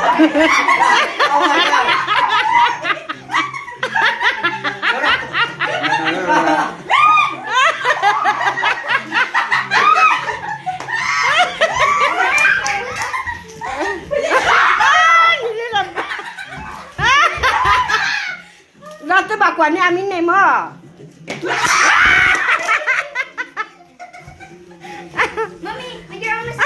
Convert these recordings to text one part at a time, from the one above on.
လီၤတဘၣ်ကွၢ်န့ၢ်အမံၤန့ၣ်မၢ်. Mommy, you're almost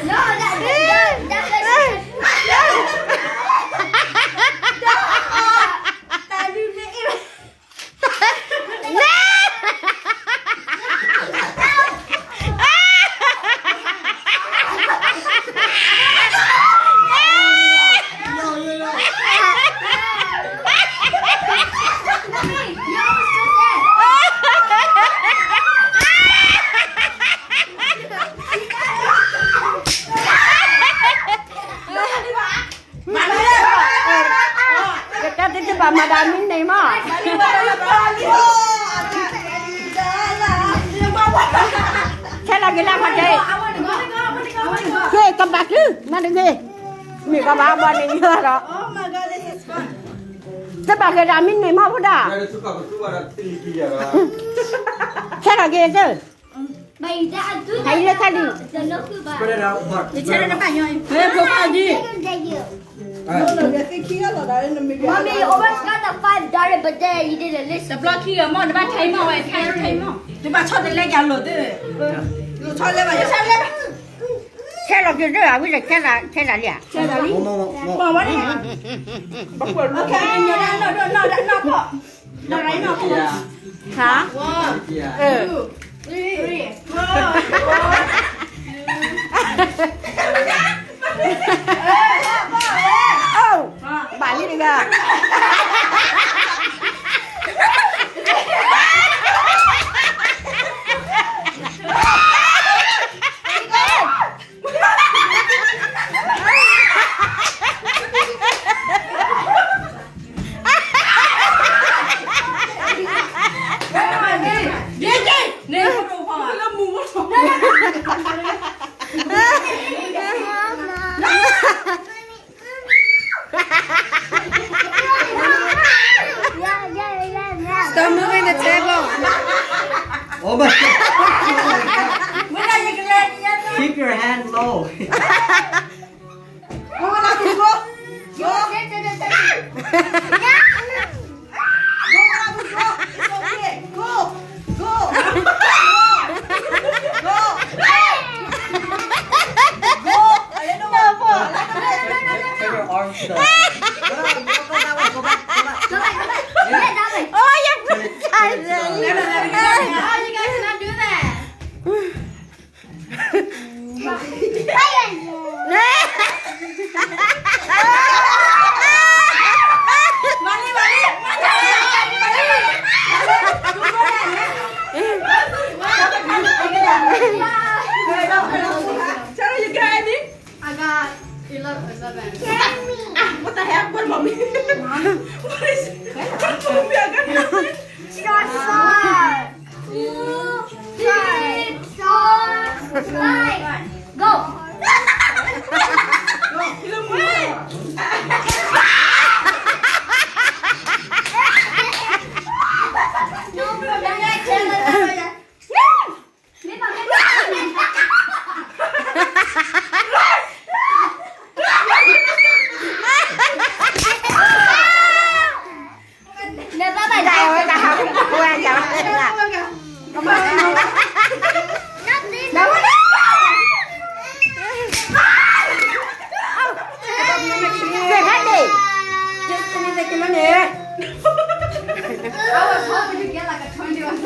No, that, that, that, that, that, Kata tete ba madam ni ne ma. Kela gela kate. Ke kaba tu, mana ke? Ni kaba ba ni ya ro. Te ba ke da mi ne ma buda. Kela ke te. Hai le kali. Spread it out, Mark. Spread it out. Hey, go, Mark. Mommy, you almost got the five dollar, but then you didn't listen. The block here, Mark, the back time out, time out. The back shot, the leg, I love it. You try to, you try to. Sell off your door, I will tell her, tell her, yeah. Sell her. More, more, more, more. More, what is it? Okay, no, no, no, no, no, no. Hả? One, two, three, four. Ơ, bà đi kìa. Stop moving the table. Oh my God. Keep your hand low. Take your arms down. Go back, go back, go back. Yeah. Oh, yeah. Turn it, turn it down. No, no, no, no, no. You guys cannot do that. Sarah, you got any? I got eleven. Eleven. What the heck? What about me? What is it? What about me? I got nothing. She got five. Two, three, four, five. Go. I was hoping to get like a twenty or something.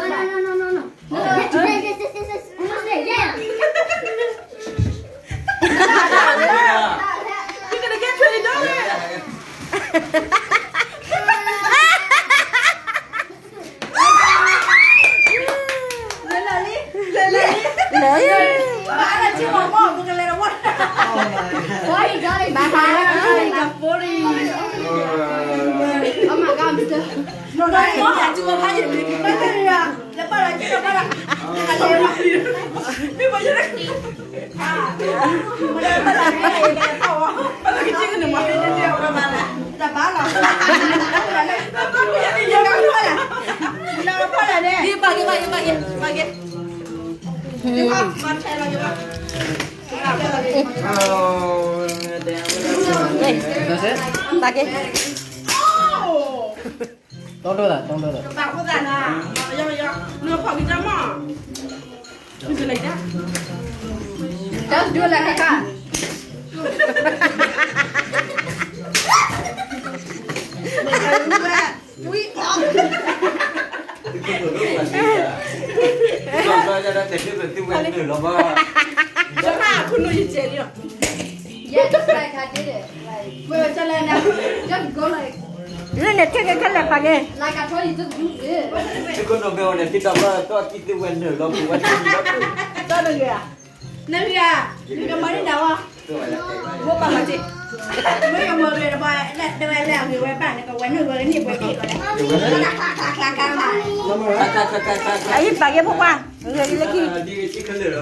no, no, no, no, no. No, no, yes, yes, yes, yes, yes. Almost there, yeah. You're gonna get twenty dollars. Lily, Lily. Lily. Why you got it? Bye bye. Forty. Oh my God, I'm still. No, no, no. Don't do that, don't do that. Just do it like a cat. Yeah, just like I did it. Like, wait, wait, tell her now. Just go like, လၢန့ၣ် ထဲကဲခဲလၢာ်ပာ်ကဲ like I told you, just do this. တကနၣ်ဘဲဝဲန့ၣ် တံၤဒီးဘၣ် တၢ်အီၣ်ကံၣ်သ့ဝဲနုာ်လီၤ ပူၤဝဲတံၤဒီး တၢ်နဂ့ၤဧါ နဂ့ၤဧါ နကမၤန့ၢ်နၤဝဲ မ့ၢ်ကမၤဂ့ၤတဘၣ် နဝဲလဲၤအဂ့ၤဝဲဘၣ် နကဝဲနုာ်ဝဲကန့ၢ်ပှဲၤက့ၤလီၤ အံၤပာ်ကဲဖိခွါ ဂ့ၤလၢခံ တၢ်